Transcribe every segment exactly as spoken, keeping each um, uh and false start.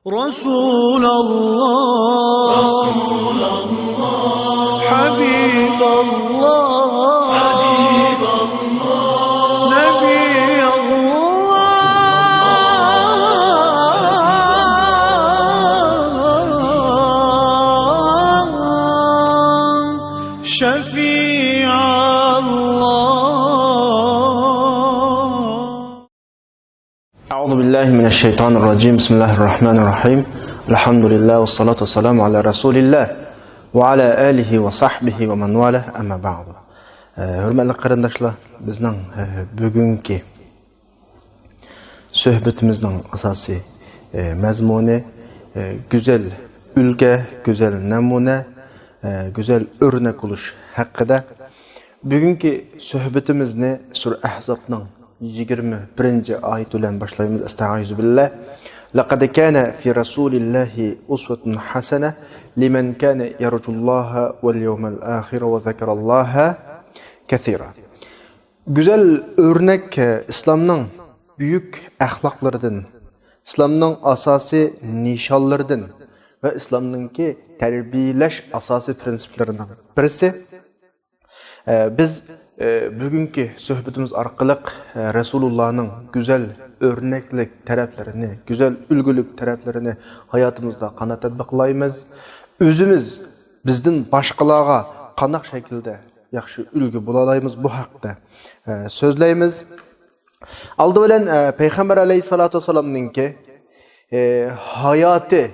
رسول الله، حبيب الله، نبي الله، شفيع الله. أعوذ بالله من الشيطان الرجيم. بسم الله الرحمن الرحيم. الحمد لله والصلاة والسلام على رسول الله وعلى آله وصحبه ومن والاه. أما بعد. Hörmətli qardaşlar, bizning bugünkü söhbətimizin əsas məzmunu gözəl ülqə, gözəl nəmunə, gözəl örnək oluş haqqında. Bugünkü söhbətimizni Sura Ahzabning yigirma birinchi oyati bilan boshlaymiz. Astag'firubillah. لقد كان في رسول الله أسوة حسنة لمن كان يرجو الله واليوم الآخر وذكر الله كثيرا. Go'zal o'rnak islomning buyuk axloqlaridan, islomning asosiy nishonlaridan va islomningki tarbiyalash asosiy prinsiplarining birisi. Biz bugünkü söhbetimiz arqalı Resulullanıñ güzel örneklik taraflarını, güzel ülgülük taraflarını hayatımızda qana tatbiqlaymiz. Özümiz bizden başqalarğa qanaq şekilde yahşı ülgü bulalaymız, bu haqda sözleymiz. Aldı bilen Peyğamber aleyhissalatu vesselamnıñki hayatı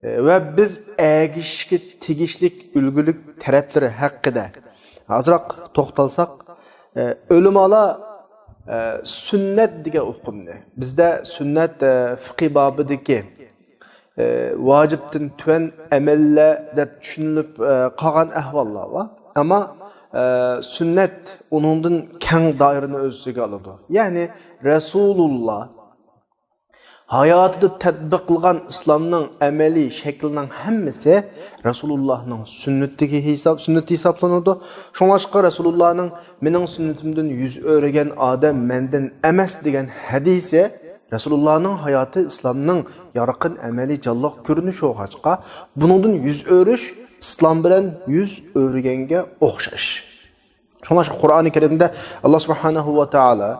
va biz ergishishga tegishli ulgulik taraflari haqida ozroq to'xtalsak, ulamolar sunnat degan uqumni, bizda sunnat fiqh bobidagi vojibdan tuvan amallar deb tushunilib qolgan ahvollar bor. Ammo sunnat uningdan keng doirani o'z ichiga oladi. Ya'ni Rasululloh hayotida tatbiq qilgan islomning amaliy shaklining hammasi Rasulullohning sunnatiga hisob, sunnati hisoblanadi. Shunglashqa Rasulullohning "Mening sunnatimdan yuz o'rgan odam mendan emas" degan hadisi Rasulullohning hayoti islomning yorqin amaliy jonliq ko'rinishi bo'lg'achqa, buningdan yuz o'rish islom bilan yuz o'rganga o'xshash. Shunglashqa Qur'oni Karimda Alloh subhanahu va taolo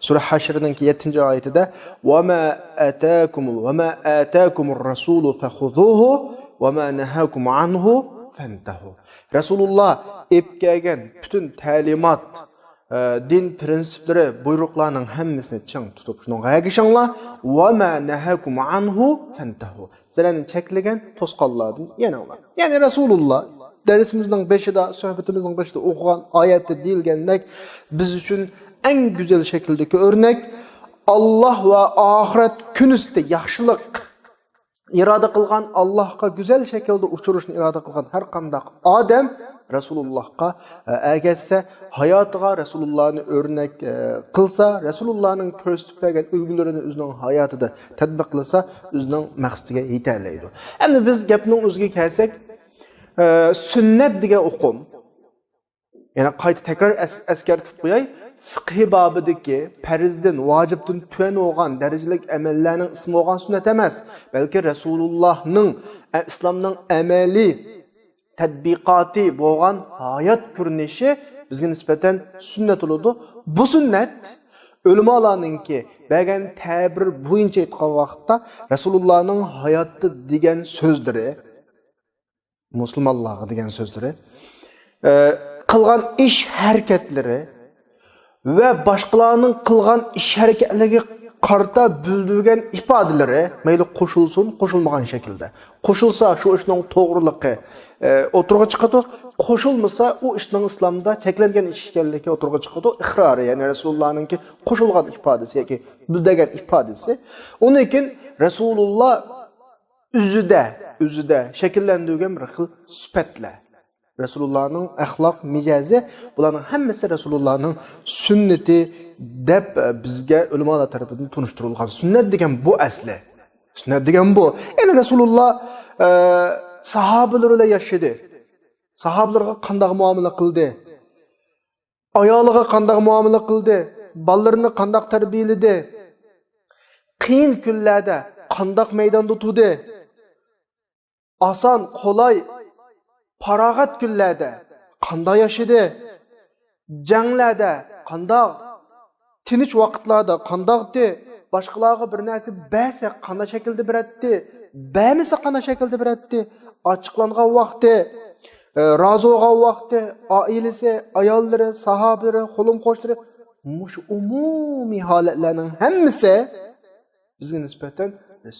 sura Hashrning yettinchi oyatida "Va ma atakumul, va ma atakumur rasulu fakhuzuhu, va ma nahakum anhu fantahu." Rasululloh ep kelgan butun ta'limot, e, din prinsiplari, buyruqlarning hammasini ching tutib, shuningga ergishinglar. "Va ma nahakum anhu fantahu." Sizlarni cheklagan to'sqanlardan yaninglar. Ya'ni Rasululloh darsimizning beshida, suhbatimizning beshida o'qigan oyatda deyilgandek, biz uchun eng go'zal shakldagi o'rnak. Alloh va oxirat kunisida yaxshilik iroda qilgan, Allohga go'zal shaklda uchrashishni iroda qilgan har qanday odam Rasulullohga, e, ergashsa, hayotiga Rasulullohni o'rnak, e, qilsa, Rasulullohning ko'rsatib bergan ulgularini o'zining hayotida tatbiq qilsa, o'zining maqsadiga yetolmaydi. Endi biz gapning o'ziga kelsak, e, sunnat degan uqum, yana qayta takror es-, eskartib qo'yay, fiqh bobidagi farzdan, vojibdan tuvan bo'lgan darajalik amallarning ismi bo'lgan sunnat emas, balki Rasulullohning, e, islomning amaliy tadbiqoti bo'lgan hayot ko'rinishi bizga nisbatan sunnat bo'ladi. Bu sunnat ulamolarningki bergan ta'bir bo'yicha aytgan vaqtda Rasulullohning hayoti degan so'zlari, musulmonlarga degan so'zlari, e, qilgan ish harakatlari va boshqalarning qilgan ish harakatlariga qarata bildirgan ifodalari, mayli qo'shilsin, qo'shilmagan shaklda. Qo'shilsa, shu ishning to'g'riliqi, e, o'tirg'a chiqadi. Qo'shilmasa, u ishning islomda cheklangan ish ekanligi o'tirg'a chiqadi. Iqrori, ya'ni Rasulullohningki qo'shilgan ifodasi yoki bildirgan ifodasi. Undan keyin Rasululloh o'zida, o'zida shakllantirgan bir xil sifatlar. Rasulullohning axloq mijozi, bularning hammasi Rasulullohning sunnati deb, e, bizga ulamolar tarafidan tunishtirilgan. Sunnat degan bu asli. Sunnat degan bu. Ya'ni Rasululloh, e, sahobalar bilan yashadi. Sahobalarga qanday muomala qildi? Ayoliga qanday muomala qildi? Balalarini qanday tarbiyaladi? Qiyin kunlarda قانداق مەيداندا تۇردى؟ ئاسان، قولاي، پاراغەت كۈنلەردە قانداق ياشىدى؟ جەڭلەردە قانداق؟ تىنچ ۋاقىتلاردا قانداقتى؟ باشقىلارغا بىر نەرسە بەرسە قانداق شەكىلدە بېرەتتى؟ بەرمىسە قانداق شەكىلدە بېرەتتى؟ ئاچچىقلانغان ۋاقتى، ئە، رازى بولغان ۋاقتى، ئائىلىسى، ئاياللىرى، ساھابىلىرى، قولۇم قوشنىلىرى، مۇشۇ ئومۇمىي ھالەتلەرنىڭ ھەممىسى بىزگە نىسبەتەن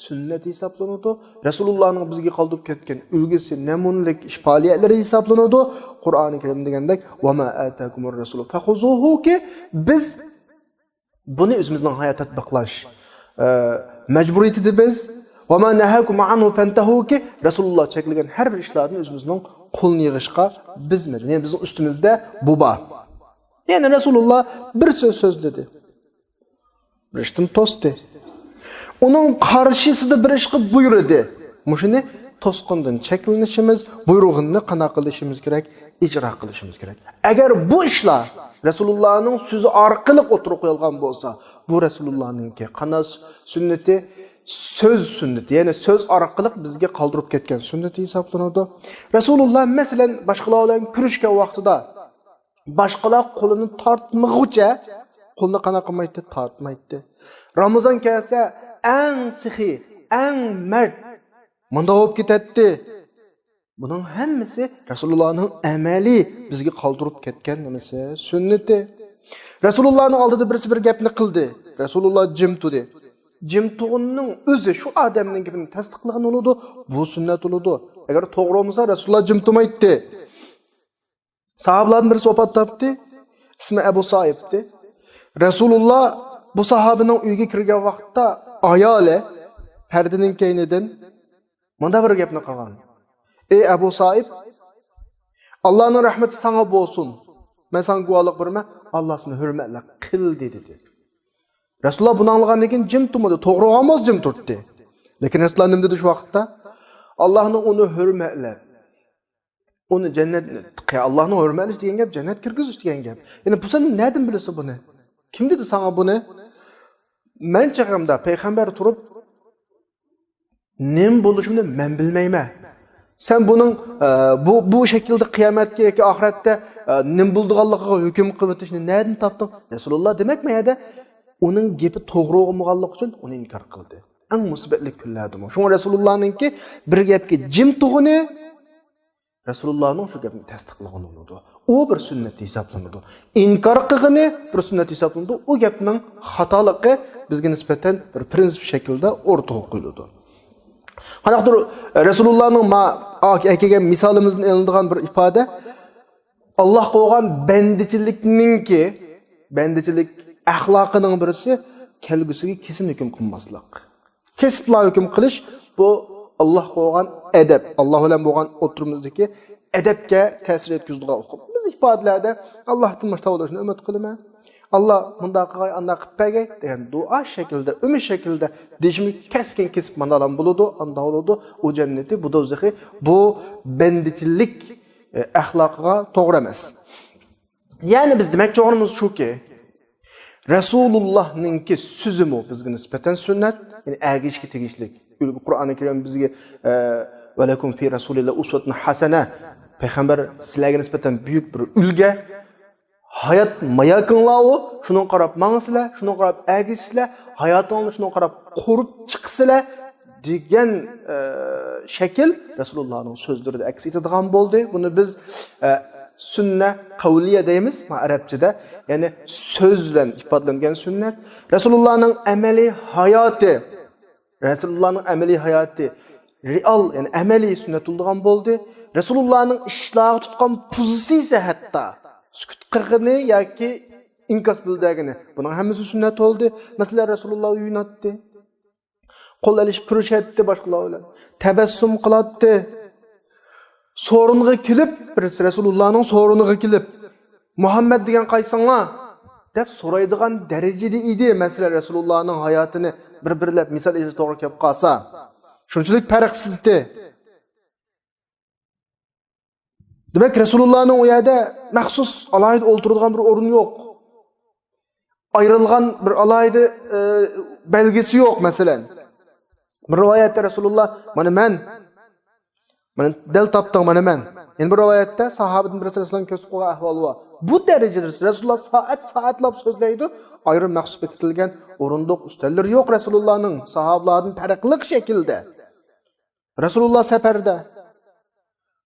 سۈننەت ھېسابلىنىدۇ. رەسۇلۇللانىڭ بىزگە قالدۇرۇپ كەتكەن ئۈلگىسى، نەمۇنىلىك ئىش پائالىيەتلىرى ھېسابلىنىدۇ. قۇرئانى كەرىمدە دېگەندەك، «ۋەما ئاتاكۇمۇر رەسۇلۇ فەخۇزۇھۇكى» بىز بۇنى ئۆزىمىزنىڭ ھايات تەتبىقلاش، ئە، مەجبۇرىيىتىدە بىز. «ۋەما نەھاكۇم ئەنھۇ فەنتەھۇكى» رەسۇلۇللا چەكلىگەن ھەر بىر ئىشلاردىن ئۆزىمىزنىڭ قولىنى يىغىشقا بىز مەجبۇر. يەنى بىزنىڭ ئۈستىمىزدە بۇ بار. يەنى رەسۇلۇللا بىر سۆز سۆزلىدى. بىر ئىشتىن توستى. ئۇنىڭ قارشىسىدا بىر ئىشقا بۇيرۇدى. مۇشۇنى توسقۇندىن چەكلىنىشىمىز، بۇيرۇغىنىنى قانداق قىلىشىمىز كېرەك؟ ئىجرا قىلىشىمىز كېرەك. ئەگەر بۇ ئىشلار رەسۇلۇللانىڭ سۆزى ئارقىلىق ئوتتۇرىغا قويۇلغان بولسا، بۇ رەسۇلۇللانىڭكى قانداق سۈننىتى؟ سۆز سۈننىتى، يەنى سۆز ئارقىلىق بىزگە قالدۇرۇپ كەتكەن سۈننىتى ھېسابلىنىدۇ. رەسۇلۇللا، مەسىلەن، باشقىلار بىلەن كۆرۈشكەن ۋاقتىدا باشقىلار قولىنى تارتمىغۇچە قولىنى قانداق قىلمايتتى؟ تارتمايتتى. رامىزان كەلسە ئەڭ سېخىي، ئەڭ مەرد مۇنداق بولۇپ كېتەتتى. بۇنىڭ ھەممىسى رەسۇلۇللانىڭ ئەمەلىي بىزگە قالدۇرۇپ كەتكەن نېمىسى؟ سۈننىتى. رەسۇلۇللانىڭ ئالدىدا بىرسى بىر گەپنى قىلدى. رەسۇلۇللا جىم تۇردى. جىم تۇرغىنىنىڭ ئۆزى شۇ ئادەمنىڭ گېپىنى تەستىقلىغىنى بولىدۇ. بۇ سۈننەت بولىدۇ. ئەگەر توغرا بولمىسا، رەسۇلۇللا جىم تۇرمايتتى. ساھابىلاردىن بىرسى ۋاپات تاپتى. ئىسمى ئەبۇ سائىبتى. رەسۇلۇللا بۇ ساھابىنىڭ ئۆيىگە كىرگەن ۋاقىتتا ئايالى پەردىنىڭ كەينىدىن مۇنداق بىر گەپنى قىلغان: «ئەي ئەبۇ سائىب، ئاللانىڭ رەھمىتى ساڭا بولسۇن. مەن ساڭا گۇۋاھلىق بېرىمەن، ئاللا سېنى ھۆرمەتلەپ قىلدى» دېدى. رەسۇلۇللا بۇنى ئاڭلىغاندىن كېيىن جىم تۇرمىدى. توغرا بولغان بولسا جىم تۇردى. لېكىن رەسۇلۇللا نېمە دېدى شۇ ۋاقىتتا؟ «ئاللانىڭ ئۇنى ھۆرمەتلەپ، ئۇنى جەننەت، ئاللانىڭ ھۆرمەتلىشى دېگەن گەپ جەننەت كىرگۈزۈش دېگەن گەپ. يەنى بۇ سەن نەدىن بىلىسەن بۇنى؟ كىم دېدى ساڭا بۇنى؟ مەن چېغىمدا پەيغەمبەر تۇرۇپ، نېمە بولۇشىنى مەن بىلمەيمەن. سەن بۇنىڭ، ئە، بۇ، بۇ شەكىلدە قىيامەتكە ياكى ئاخىرەتتە، ئە، نېمە بولىدىغانلىقىغا ھۆكۈم قىلىۋېتىشنى نەدىن تاپتىڭ؟» رەسۇلۇللا، دېمەك، ما يەردە ئۇنىڭ گېپى توغرا بولمىغانلىقى ئۈچۈن ئۇنى ئىنكار قىلدى. ئەڭ مۇسىبەتلىك كۈنلەردىمۇ. شۇڭا رەسۇلۇللانىڭكى بىر گەپكە جىم تۇرغىنى رەسۇلۇللانىڭ شۇ گەپنى تەستىقلىغىنى بولىدۇ. ئۇ بىر سۈننەت ھېسابلىنىدۇ. ئىنكار قىلغىنى بىر سۈننەت ھېسابلىنىدۇ. ئۇ گەپنىڭ خاتالىقى بىزگە نىسبەتەن بىر پرىنسىپ شەكلىدە ئوتتۇرىغا قويۇلىدۇ. قانداقتۇر رەسۇلۇللانىڭ ما-، ئا-، ئەكەلگەن مىسالىمىزدىن ئېلىنىدىغان بىر ئىپادە، ئاللاھقا بولغان بەندىچىلىكنىڭكى، بەندىچىلىك ئەخلاقىنىڭ بىرسى كەلگۈسىگە كېسىم ھۆكۈم قىلماسلىق. كېسىپلا ھۆكۈم قىلىش، بۇ ئاللاھقا بولغان ئەدەپ، ئاللاھ بىلەن بولغان ئوتتۇرىمىزدىكى ئەدەپكە تەسىر يەتكۈزىدىغان ئۇقۇم. بىز ئىپادىلەردە ئاللاھتىن مۇشۇنداق بولۇشىنى ئۈمىد قىلىمەن، ئاللاھ مۇنداق قىلغاي، ئانداق قىلىپ بەرگەي دېگەن دۇئا شەكلىدە، ئۈمىد شەكلىدە دېيىشىمىز كەسكىن كېسىپ مانالام بولىدۇ، ئاندا بولىدۇ، ئۇ جەننىتى، بۇ دوزىخى، بۇ بەندىچىلىك، ئە، ئەخلاقىغا توغرا ئەمەس. يەنى بىز دېمەكچى بولغىنىمىز شۇكى، رەسۇلۇللانىڭكى سۆزىمۇ بىزگە نىسبەتەن سۈننەت، يەنى ئەگىشىشكە تېگىشلىك. ئۈلگە قۇرئانى كەرىم بىزگە، ئە، «ۋەلەكۇم فى رەسۇلىللا ئۇسۋەتۇن ھەسەنە»، پەيغەمبەر سىلەرگە نىسبەتەن بۈيۈك بىر ئۈلگە، ھايات ماياكىڭلار ئۇ، شۇنىڭغا قاراپ ماڭىسىلەر، شۇنىڭغا قاراپ ئەگىشىسىلەر، ھاياتىڭلارنى شۇنىڭغا قاراپ قۇرۇپ چىقىسىلەر دېگەن، ئە، شەكىل رەسۇلۇللانىڭ سۆزلىرىدە ئەكس ئېتىدىغان بولدى. بۇنى بىز، ئە، سۈننە قەۋلىيە دەيمىز، ما، ئەرەبچىدە، يەنى سۆز بىلەن ئىپادىلەنگەن سۈننەت. رەسۇلۇللانىڭ ئەمەلىي ھاياتى، رەسۇلۇللانىڭ ئەمەلىي ھاياتى رېئال، يەنى ئەمەلىي سۈننەت بولىدىغان بولدى. رەسۇلۇللانىڭ ئىشلارغا تۇتقان پوزىتسىيىسى، ھەتتا سۈكۈت قىلغىنى ياكى ئىنكاس بىلدۈرگىنى، بۇنىڭ ھەممىسى سۈننەت بولدى. مەسىلەن، رەسۇلۇللا يۇيۇناتتى. قول ئېلىشىپ كۆرۈشەتتى باشقىلار بىلەن. تەبەسسۇم قىلاتتى. سورۇنغا كېلىپ، بىرسى رەسۇلۇللانىڭ سورۇنىغا كېلىپ، «مۇھەممەد دېگەن قايسىڭلار؟» دەپ سورايدىغان دەرىجىدە ئىدى. مەسىلەن، رەسۇلۇللانىڭ ھاياتىنى بىر-بىرلەپ مىسال ئېلىشقا توغرا كېلىپ قالسا. شۇنچىلىك پەرقسىزدى. دېمەك، رەسۇلۇللانىڭ ئۇ يەردە مەخسۇس ئالاھىدە ئولتۇرىدىغان بىر ئورنى يوق. ئايرىلغان بىر ئالاھىدە، ئە، بەلگىسى يوق، مەسىلەن. بىر رىۋايەتتە رەسۇلۇللا، مانا مەن، مانا دەل تاپتىڭ، مانا مەن. يەنە بىر رىۋايەتتە ساھابىدىن بىرسى رەسۇلۇللانى كۆرسىتىپ قويغان ئەھۋال بار. بۇ دەرىجىدە رەسۇلۇللا سائەت سائەتلاپ سۆزلەيدۇ. ئايرىم مەخسۇس بېكىتىلگەن ئورۇندۇق، ئۈستەللىرى يوق رەسۇلۇللانىڭ، ساھابىلاردىن پەرقلىق شەكىلدە. رەسۇلۇللا سەپەردە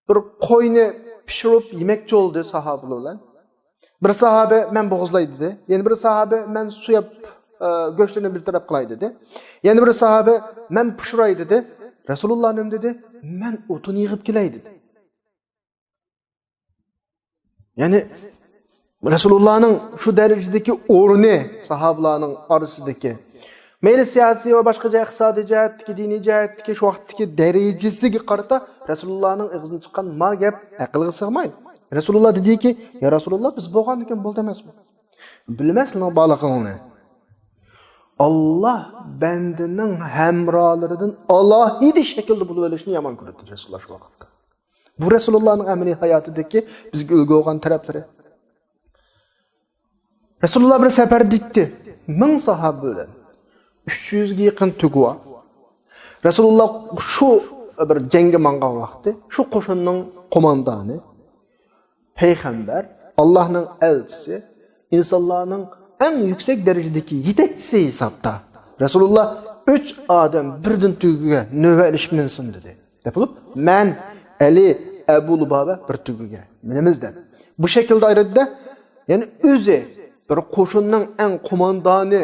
بىر قوينى پىشۇرۇپ يېمەكچى بولدى ساھابىلەر بىلەن. بىر ساھابە مەن بوغۇزلاي دېدى. يەنە بىر ساھابە مەن سويۇپ، ئە، گۆشلىرىنى بىر تەرەپ قىلاي دېدى. يەنە بىر ساھابە مەن پىشۇراي دېدى. رەسۇلۇللا نېمە دېدى؟ مەن ئوتۇن يىغىپ كېلەي دېدى. يەنى رەسۇلۇللانىڭ شۇ دەرىجىدىكى ئورنى ساھابىلارنىڭ ئارىسىدىكى، مەيلى سىياسىي ۋە باشقا جەھەت، ئىقتىسادىي جەھەتتىكى، دىنىي جەھەتتىكى، شۇ ۋاقىتتىكى دەرىجىسىگە قارىتا رەسۇلۇللانىڭ ئېغىزىدىن چىققان ما گەپ ئەقىلگە سىغمايدۇ. رەسۇلۇللا دېدىكى، يا رەسۇلۇللا، بىز بولغاندىكىن بولدى ئەمەسمۇ؟ بىلىمەن سىلەرنىڭ بارلىقىڭلارنى. ئاللا بەندىنىڭ ھەمراھلىرىدىن ئالاھىدە شەكىلدە بولۇۋېلىشنى يامان كۆرەتتى رەسۇلۇللا شۇ ۋاقىتتا. بۇ رەسۇلۇللانىڭ ئەمەلىي ھاياتىدىكى بىزگە ئۈلگە بولغان تەرەپلىرى. رەسۇلۇللا بىر سەپەردە ئىدى، مىڭ ساھابە بىلەن ئۈچ يۈزگە يېقىن تۆگە بار. رەسۇلۇللا شۇ بىر جەڭگە ماڭغان ۋاقتى شۇ قوشۇننىڭ قوماندانى، پەيغەمبەر، ئاللاھنىڭ ئەلچىسى، ئىنسانلارنىڭ ئەڭ يۈكسەك دەرىجىدىكى يېتەكچىسى ھېسابتا. رەسۇلۇللا ئۈچ ئادەم بىردىن تۆگىگە نۆۋەتلىشىپ مىنسۇن دېدى. دەپ بولۇپ، مەن، ئەلى، ئەبۇ لۇبابە بىر تۆگىگە مىنىمىز دەپ. بۇ شەكىلدە ئايرىدى-دە، يەنى ئۆزى بىر قوشۇننىڭ ئەڭ قوماندانى،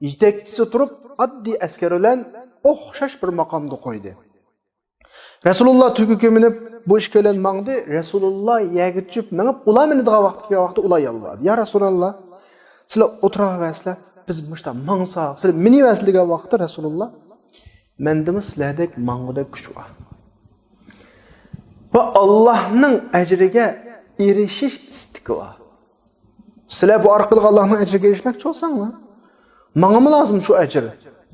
يېتەكچىسى تۇرۇپ، ئاددىي ئەسكەر بىلەن ئوخشاش بىر ماقامدا قويدى. رەسۇلۇللا تۆگىگە مىنىپ، بۇ ئىككى بىلەن ماڭدى. رەسۇلۇللا يەرگە چۈشۈپ مېڭىپ، ئۇلار مىنىدىغان ۋاقىتقا كەلگەن ۋاقىتتا ئۇلار يالۋۇردى. يا رەسۇلاللا، سىلەر ئولتۇراۋەرسىلەر، بىز مۇشتا ماڭساق، سىلەر مىنىۋەرسىلەر دېگەن ۋاقىتتا رەسۇلۇللا، مەندىمۇ سىلەردەك ماڭغۇدەك كۈچ بار. ۋە ئاللاھنىڭ ئەجرىگە ئېرىشىش ئىستىكى بار. سىلەر بۇ ئارقىلىق ئاللاھنىڭ ئەجرىگە ئېرىشمەكچى بولساڭلار، ماڭىمۇ لازىم شۇ ئەجىر.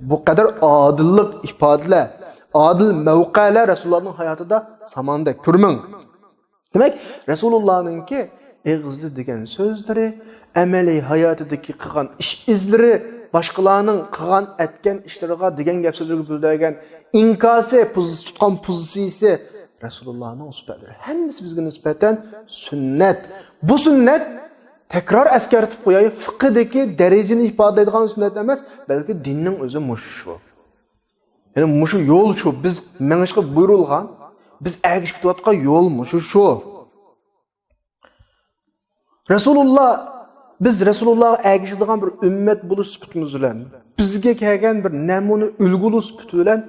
بۇ قەدەر ئادىللىق ئىپادىلەر، ئادىل مەۋقەلەر رەسۇلۇللانىڭ ھاياتىدا ساماندەك كۆرمەڭ. دېمەك، رەسۇلۇللانىڭكى ئېغىزدا دېگەن سۆزلىرى، ئەمەلىي ھاياتىدىكى قىلغان ئىش ئىزلىرى، باشقىلارنىڭ قىلغان، ئەتكەن ئىشلىرىغا، دېگەن گەپ سۆزلىرىگە بىلدۈرگەن ئىنكاسى، پوزىتسىيە، تۇتقان پوزىتسىيىسى، رەسۇلۇللانىڭ سۈپەتلىرى ھەممىسى بىزگە نىسبەتەن سۈننەت. بۇ سۈننەت، تەكرار ئەسكەرتىپ قوياي، فىقىدىكى دەرىجىنى ئىپادىلەيدىغان سۈننەت ئەمەس، بەلكى دىننىڭ ئۆزى مۇشۇ شۇ. يەنى مۇشۇ يول شۇ، بىز مېڭىشقا بۇيرۇلغان، بىز ئەگىشىپ كېتىۋاتقان يول مۇشۇ شۇ. رەسۇلۇللا، بىز رەسۇلۇللاغا ئەگىشىدىغان بىر ئۈممەت بولۇش سۈپىتىمىز بىلەن، بىزگە كەلگەن بىر نەمۇنە ئۈلگە بولۇش سۈپىتى بىلەن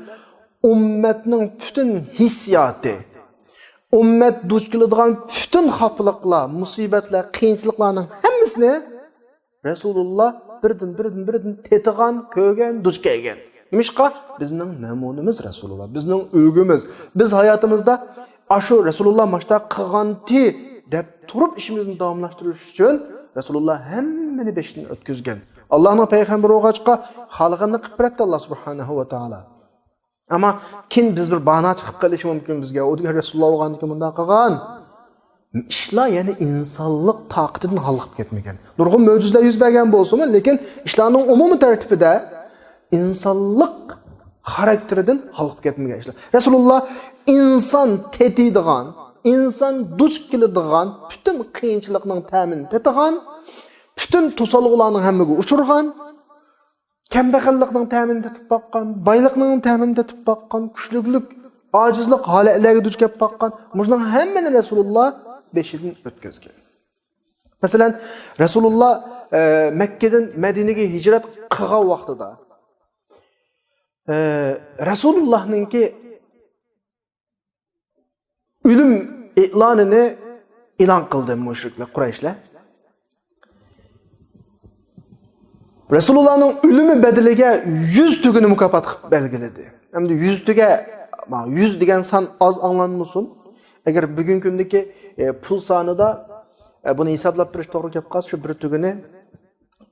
ئۈممەتنىڭ پۈتۈن ھېسسىياتى، ئۈممەت دۇچ كېلىدىغان پۈتۈن خاپىلىقلار، مۇسىبەتلەر، قىيىنچىلىقلارنىڭ ھەممىسىنى رەسۇلۇللا بىردىن، بىردىن، بىردىن تېتىغان، كۆرگەن، دۇچ كەلگەن. نېمىشقا؟ بىزنىڭ نەمۇنىمىز رەسۇلۇللا، بىزنىڭ ئۈلگىمىز. بىز ھاياتىمىزدا ئاشۇ رەسۇلۇللا ماشتا قىلغانتى دەپ تۇرۇپ ئىشىمىزنى داۋاملاشتۇرۇش ئۈچۈن رەسۇلۇللا ھەممىنى بېشىدىن ئۆتكۈزگەن. ئاللاھنىڭ پەيغەمبىرى بولغاچقا خالىغاننى قىلىپ بېرەتتى ئاللا سۇبھانەھۇ ۋە تائالا. ئەمما كېيىن بىز بىر بانا چىقىپ قېلىشى مۇمكىن بىزگە. ئۇ دېگەن رەسۇلۇللا بولغاندىكىن مۇنداق قىلغان. ئىشلار يەنە ئىنسانلىق تاقىتىدىن ھالقىپ كەتمىگەن. نۇرغۇن مۆجىزىلەر يۈز بەرگەن بولسىمۇ، لېكىن ئىشلارنىڭ ئومۇمىي تەرتىپىدە ئىنسانلىق خاراكتېرىدىن ھالقىپ كەتمىگەن ئىشلار. رەسۇلۇللا ئىنسان تېتىيدىغان، ئىنسان دۇچ كېلىدىغان پۈتۈن قىيىنچىلىقنىڭ تەمىنى تېتىغان، پۈتۈن توسالغۇلارنىڭ ھەممىگە ئۇچرىغان، كەمبەغەللىكنىڭ تەمىنى تېتىپ باققان، بايلىقنىڭ تەمىنى تېتىپ باققان، كۈچلۈكلۈك، ئاجىزلىق ھالەتلەرگە دۇچ كەپ باققان، مۇشۇنىڭ ھەممىنى رەسۇلۇللا بېشىدىن ئۆتكۈزگەن. مەسىلەن، رەسۇلۇللا، ئە، مەككىدىن مەدىنىگە ھىجرەت قىلغان ۋاقتىدا، ئە، رەسۇلۇللانىڭكى ئۆلۈم ئېلانىنى ئېلان قىلدى مۇشرىكلار، قۇرەيشلەر. رەسۇلۇللانىڭ ئۆلۈمى بەدىلىگە يۈز تۆگىنى مۇكاپات قىلىپ بەلگىلىدى. ئەمدى يۈز تۆگە، يۈز دېگەن سان ئاز ئاڭلانمىسۇن. ئەگەر بۈگۈنكى كۈندىكى، ئە، پۇل سانىدا، ئە، بۇنى ھېسابلاپ بېرىش توغرا كەپ قالسا، شۇ بىر تۆگىنى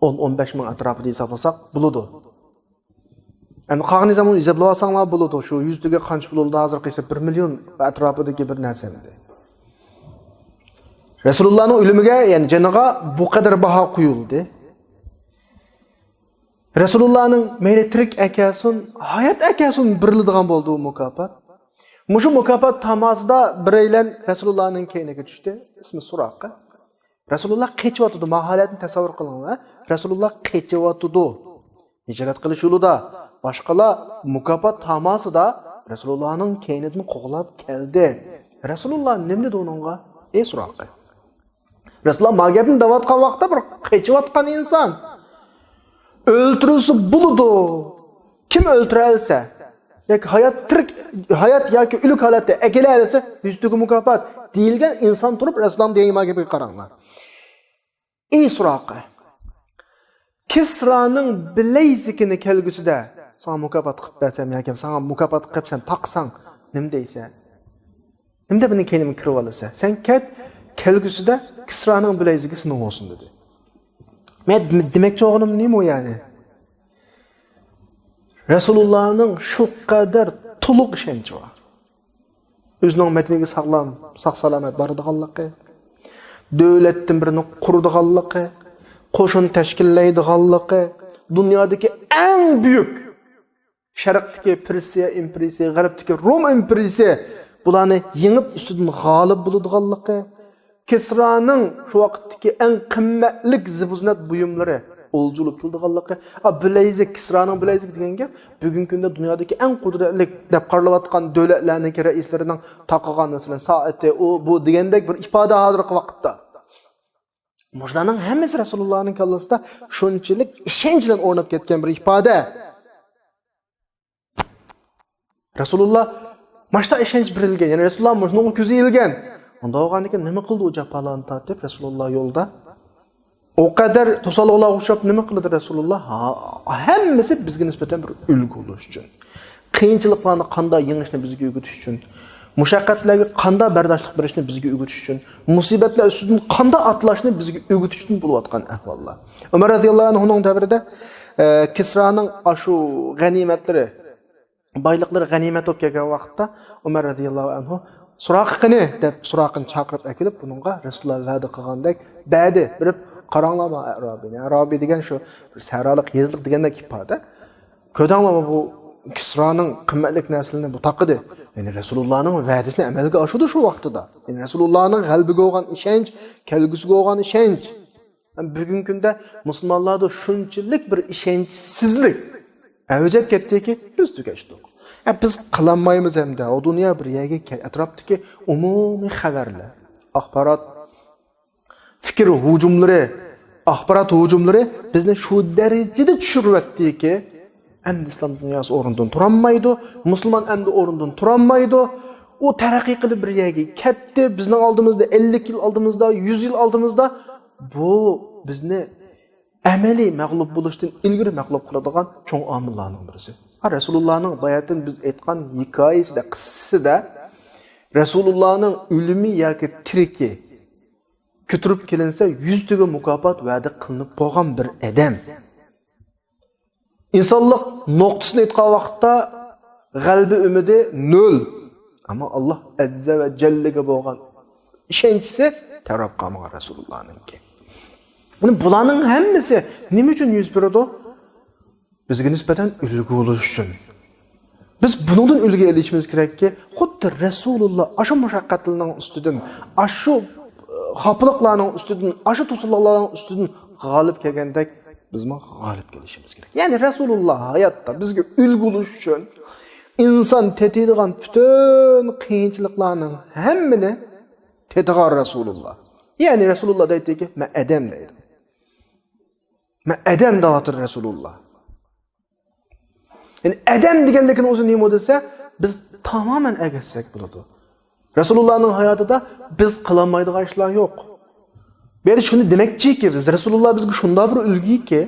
ئون، ئون بەش مىڭ ئەتراپىدا ھېسابلىساق بولىدۇ. ئەمدى قالغىنى زاماندا ھېسابلاۋالساڭلار بولىدۇ. شۇ يۈز تۆگە قانچە پۇل بولىدۇ ھازىرقى ھېساب؟ بىر مىليون ئەتراپىدىكى بىر نەرسە ئەمدى. رەسۇلۇللانىڭ ئۆلۈمىگە، يەنى جېنىغا بۇ قەدەر باھا قويۇلدى. رەسۇلۇللانىڭ مەيلى تىرىك ئەكەلسۇن، ھايات ئەكەلسۇن، بېرىلىدىغان بولدى ئۇ مۇكاپات. مۇشۇ مۇكاپات تاماسىدا بىرەيلەن رەسۇلۇللانىڭ كەينىگە چۈشتى. ئىسمى سۇراقە. رەسۇلۇللا قېچىۋاتىدۇ. ماھالەتنى تەسەۋۋۇر قىلىڭلار. رەسۇلۇللا قېچىۋاتىدۇ. ھىجرەت قىلىش يولىدا. باشقىلار مۇكاپات تاماسىدا رەسۇلۇللانىڭ كەينىدىن قوغلاپ كەلدى. رەسۇلۇللا نېمە دېدى ئۇنىڭغا؟ ئەي سۇراقە. رەسۇلۇللا ما گەپنى دەۋاتقان ۋاقىتتا بىر قېچىۋاتقان ئىنسان. ئۆلتۈرۈلسە بولىدۇ. كىم ئۆلتۈرەلىسە، ياكى ھايات تىرىك، ھايات ياكى ئۆلۈك ھالەتتە ئەكېلەلىسە، يۈز تۆگە مۇكاپات دېيىلگەن ئىنسان تۇرۇپ رەسۇلۇللانىڭ دېگەن ما گەپكە قاراڭلار. ئەي سۇراقە، كىسرانىڭ بىلەيزىكىنى كەلگۈسىدە ساڭا مۇكاپات قىلىپ بەرسەم ياكى ساڭا مۇكاپات قىلىپ سەن تاقىساڭ نېمە دەيسەن؟ نېمە دەپ مېنىڭ كەينىمگە كىرىۋالىسەن؟ سەن كەت، كەلگۈسىدە كىسرانىڭ بىلەيزىكى سېنىڭ بولسۇن دېدى. مەن دېمەكچى بولغىنىم نېمە ئۇ يەنى؟ رەسۇلۇللانىڭ شۇ قەدەر تولۇق ئىشەنچى بار. ئۆزىنىڭ مەدىنىگە ساغلام، ساق-سالامەت بارىدىغانلىقى، دۆلەتتىن بىرنى قۇرىدىغانلىقى، قوشۇن تەشكىللەيدىغانلىقى، دۇنيادىكى ئەڭ بۈيۈك، شەرقتىكى پېرسىيە ئىمپېرىيىسى، غەربتىكى روم ئىمپېرىيىسى، بۇلارنى يېڭىپ ئۈستىدىن غالىب بولىدىغانلىقى، كىسرانىڭ شۇ ۋاقىتتىكى ئەڭ قىممەتلىك زىبۇزىننەت بۇيۇملىرى ئولجا بولۇپ كېلىدىغانلىقى، ئا، بىلەيزىك، كىسرانىڭ بىلەيزىكى دېگەن گەپ بۈگۈنكى كۈندە دۇنيادىكى ئەڭ قۇدرەتلىك دەپ قارىلىۋاتقان دۆلەتلەرنىڭكى رەئىسلىرىنىڭ تاقىغان، مەسىلەن، سائىتى، ئۇ، بۇ دېگەندەك بىر ئىپادە ھازىرقى ۋاقىتتا. مۇشۇلارنىڭ ھەممىسى رەسۇلۇللانىڭ كاللىسىدا شۇنچىلىك ئىشەنچ بىلەن ئورناپ كەتكەن بىر ئىپادە. رەسۇلۇللا ماشتا ئىشەنچ بېرىلگەن، يەنى رەسۇلۇللا مۇشۇنىڭغا كۆزى ئىلگەن. ئۇنداق بولغاندىكىن نېمە قىلدى ئۇ جاپالارنى تارتىپ رەسۇلۇللا يولدا؟ ئۇ قەدەر توسالغۇلارغا ئۇچراپ نېمە قىلدى رەسۇلۇللا؟ ھا، ھەممىسى بىزگە نىسبەتەن بىر ئۈلگە بولۇش ئۈچۈن. قىيىنچىلىقلارنى قانداق يېڭىشنى بىزگە ئۆگىتىش ئۈچۈن. مۇشەققەتلەرگە قانداق بەرداشلىق بېرىشنى بىزگە ئۆگىتىش ئۈچۈن. مۇسىبەتلەر ئۈستىدىن قانداق ئاتلاشنى بىزگە ئۆگىتىش ئۈچۈن بولۇۋاتقان ئەھۋاللار. ئۆمەر رەزىياللاھۇ ئەنھۇنىڭ دەۋرىدە، ئە، كىسرانىڭ ئاشۇ غەنىيمەتلىرى، بايلىقلىرى غەنىيمەت بولۇپ كەلگەن ۋاقىتتا ئۆمەر رەزىياللاھۇ ئەنھۇ سۇراقە قېنى دەپ سۇراقىنى چاقىرىپ ئەكېلىپ بۇنىڭغا رەسۇلۇللا ۋەدە قىلغاندەك بەردى. بېرىپ قاراڭلار ما ئەرابىنى. ئەرابى دېگەن شۇ بىر سەھرالىق يېزىلىق دېگەندەك ئىپادە. كۆردۈڭلارمۇ بۇ كىسرانىڭ قىممەتلىك نەرسىلىرىنى بۇ تاقىدى. يەنى رەسۇلۇللانىڭ ۋەدىسىنى ئەمەلگە ئاشۇردى شۇ ۋاقتىدا. يەنى رەسۇلۇللانىڭ غەلىبىگە بولغان ئىشەنچ، كەلگۈسىگە بولغان ئىشەنچ. بۈگۈنكى كۈندە مۇسۇلمانلاردا شۇنچىلىك بىر ئىشەنچسىزلىك ئەۋج ئېلىپ كەتتىكى، بىز تۈگەشتۇق. يا، بىز قىلالمايمىز ھەمدە ئۇ دۇنيا بىر يەرگە كەل-، ئەتراپتىكى ئومۇمىي خەۋەرلەر، ئاخبارات، پىكىر ھۇجۇملىرى، ئاخبارات ھۇجۇملىرى بىزنى شۇ دەرىجىدە چۈشۈرۈۋەتتىكى، ئەمدى ئىسلام دۇنياسى ئورنىدىن تۇرالمايدۇ، مۇسۇلمان ئەمدى ئورنىدىن تۇرالمايدۇ. ئۇ تەرەققىي قىلىپ بىر يەرگە كەتتى، بىزنىڭ ئالدىمىزدا، ئەللىك يىل ئالدىمىزدا، يۈز يىل ئالدىمىزدا. بۇ بىزنى ئەمەلىي مەغلۇپ بولۇشتىن ئىلگىرى مەغلۇپ قىلىدىغان چوڭ ئامىللارنىڭ بىرسى. ھا، رەسۇلۇللانىڭ باياتىن بىز ئېيتقان ھېكايىسىدە، قىسسىسىدە رەسۇلۇللانىڭ ئۆلۈمى ياكى تىرىكى كۆتۈرۈپ كېلىنسە، يۈز تۆگە مۇكاپات ۋەدە قىلىنىپ بولغان بىر ئادەم. ئىنسانلىق نۇقتىسىنى ئېيتقان ۋاقىتتا غەلىبە ئۈمىدى نۆل. ئەمما ئاللا ئەززە ۋە جەللىگە بولغان ئىشەنچىسى تەۋرەپ قالمىغان رەسۇلۇللانىڭكى. مانا بۇلارنىڭ ھەممىسى نېمە ئۈچۈن يۈز بېرىدۇ؟ بىزگە نىسبەتەن ئۈلگە بولۇش ئۈچۈن. بىز بۇنىڭدىن ئۈلگە ئېلىشىمىز كېرەككى، خۇددى رەسۇلۇللا ئاشۇ مۇشەققەتلەرنىڭ ئۈستىدىن، ئاشۇ، ئە، خاپىلىقلارنىڭ ئۈستىدىن، ئاشۇ توسالغۇلارنىڭ ئۈستىدىن غالىب كەلگەندەك بىزمۇ غالىب كېلىشىمىز كېرەك. يەنى رەسۇلۇللا ھاياتتا بىزگە ئۈلگە بولۇش ئۈچۈن ئىنسان تېتىيدىغان پۈتۈن قىيىنچىلىقلارنىڭ ھەممىنى تېتىغان رەسۇلۇللا. يەنى رەسۇلۇللا دەيتتىكى، مەن ئادەم دەيدۇ. مەن ئادەم دەۋاتىدۇ رەسۇلۇللا. يەنى ئادەم دېگەنلىكىنىڭ ئۆزى نېمە دېسە، بىز تامامەن ئەگەشسەك بولىدۇ. رەسۇلۇللانىڭ ھاياتىدا بىز قىلالمايدىغان ئىشلار يوق. بۇ يەردە شۇنى دېمەكچىكى، بىز رەسۇلۇللا بىزگە شۇنداق بىر ئۈلگىكى،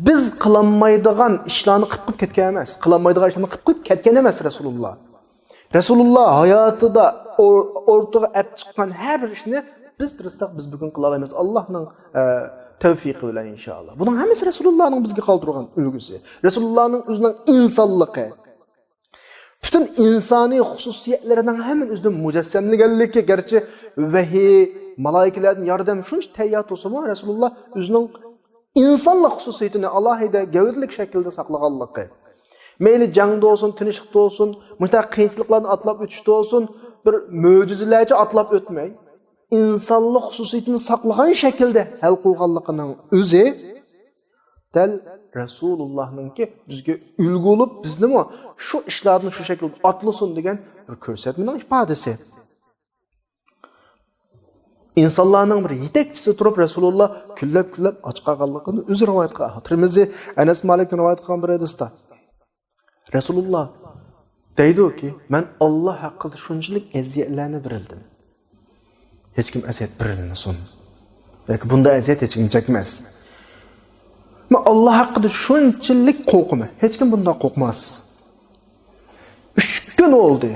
بىز قىلالمايدىغان ئىشلارنى قىلىپ قىلىپ كەتكەن ئەمەس. قىلالمايدىغان ئىشلارنى قىلىپ قىلىپ كەتكەن ئەمەس رەسۇلۇللا. رەسۇلۇللا ھاياتىدا ئور-، ئورتىغا ئەپ چىققان ھەر بىر ئىشنى بىز تىرىشساق، بىز بۈگۈن قىلالايمىز. ئاللانىڭ، ئە، تەۋپىقى بىلەن ئىنشائاللا. بۇنىڭ ھەممىسى رەسۇلۇللانىڭ بىزگە قالدۇرغان ئۈلگىسى. رەسۇلۇللانىڭ ئۆزىنىڭ ئىنسانلىقى. پۈتۈن ئىنسانىي خۇسۇسىيەتلىرىنىڭ ھەممىنى ئۆزىدە مۇجەسسەملىگەنلىكى، گەرچە ۋەھىي، مالائىكىلەردىن ياردەم شۇنچە تەييار تۇرسىمۇ، رەسۇلۇللا ئۆزىنىڭ ئىنسانلىق خۇسۇسىيىتىنى ئالاھىدە گەۋدىلىك شەكىلدە ساقلىغانلىقى. مەيلى جەڭدە بولسۇن، تىنچلىقتا بولسۇن، مۇشۇنداق قىيىنچىلىقلارنى ئاتلاپ ئۆتۈشتە بولسۇن، بىر مۆجىزىلەرچە ئاتلاپ ئۆتمەي، ئىنسانلىق خۇسۇسىيىتىنى ساقلىغان شەكىلدە ھەل قىلغانلىقىنىڭ ئۆزى دەل رەسۇلۇللاھنىڭكى بىزگە ئۈلگە بولۇپ، بىزنىمۇ شۇ ئىشلاردىن شۇ شەكىلدە ئاتلىسۇن دېگەن بىر كۆرسەتمىنىڭ ئىپادىسى. ئىنسانلارنىڭ بىر يېتەكچىسى تۇرۇپ، رەسۇلۇللا كۈنلەپ-كۈنلەپ ئاچ قالغانلىقىنى ئۆزى رىۋايەت قىلغان. تىرمىزى ئەنەس مالىكتىن رىۋايەت قىلغان بىر ھەدىستە رەسۇلۇللا دەيدۇكى، مەن ئاللا ھەققىدە شۇنچىلىك ئەزىيەتلەرنى بېرىلدىم، ھېچكىم ئەزىيەت بېرىلمىسۇن ياكى بۇنداق ئەزىيەت ھېچكىم چەكمەس. مەن ئاللا ھەققىدە شۇنچىلىك قورقىمەن، ھېچكىم بۇنداق قورقماس. ئۈچ كۈن بولدى.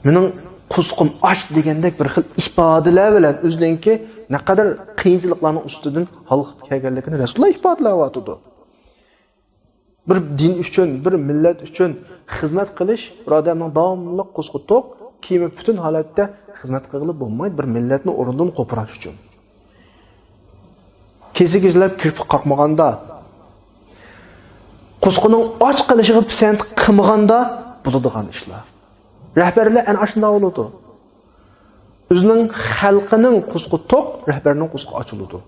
مېنىڭ قۇسقۇم ئاچ دېگەندەك بىر خىل ئىپادىلەر بىلەن ئۆزىنىڭكى نەقەدەر قىيىنچىلىقلارنىڭ ئۈستىدىن ھالقىپ كەلگەنلىكىنى رەسۇلۇللا ئىپادىلەۋاتىدۇ. بىر دىن ئۈچۈن، بىر مىللەت ئۈچۈن خىزمەت قىلىش بىر ئادەمنىڭ داۋاملىق قۇسقى توق، كىيىمى پۈتۈن ھالەتتە خىزمەت قىلغىلى بولمايدۇ، بىر مىللەتنى ئورنىدىن قوپۇراش ئۈچۈن. كېسە كېسىلەپ كىرپىك قاقمىغاندا، قۇسقىنىڭ ئاچ قېلىشىغا پىسەنت قىلمىغاندا بولىدىغان ئىشلار. رەھبەرلەر ئەنە ئاشۇنداق بولىدۇ. ئۆزىنىڭ خەلقىنىڭ قۇسقى توق، رەھبەرنىڭ قۇسقى ئاچ بولىدۇ.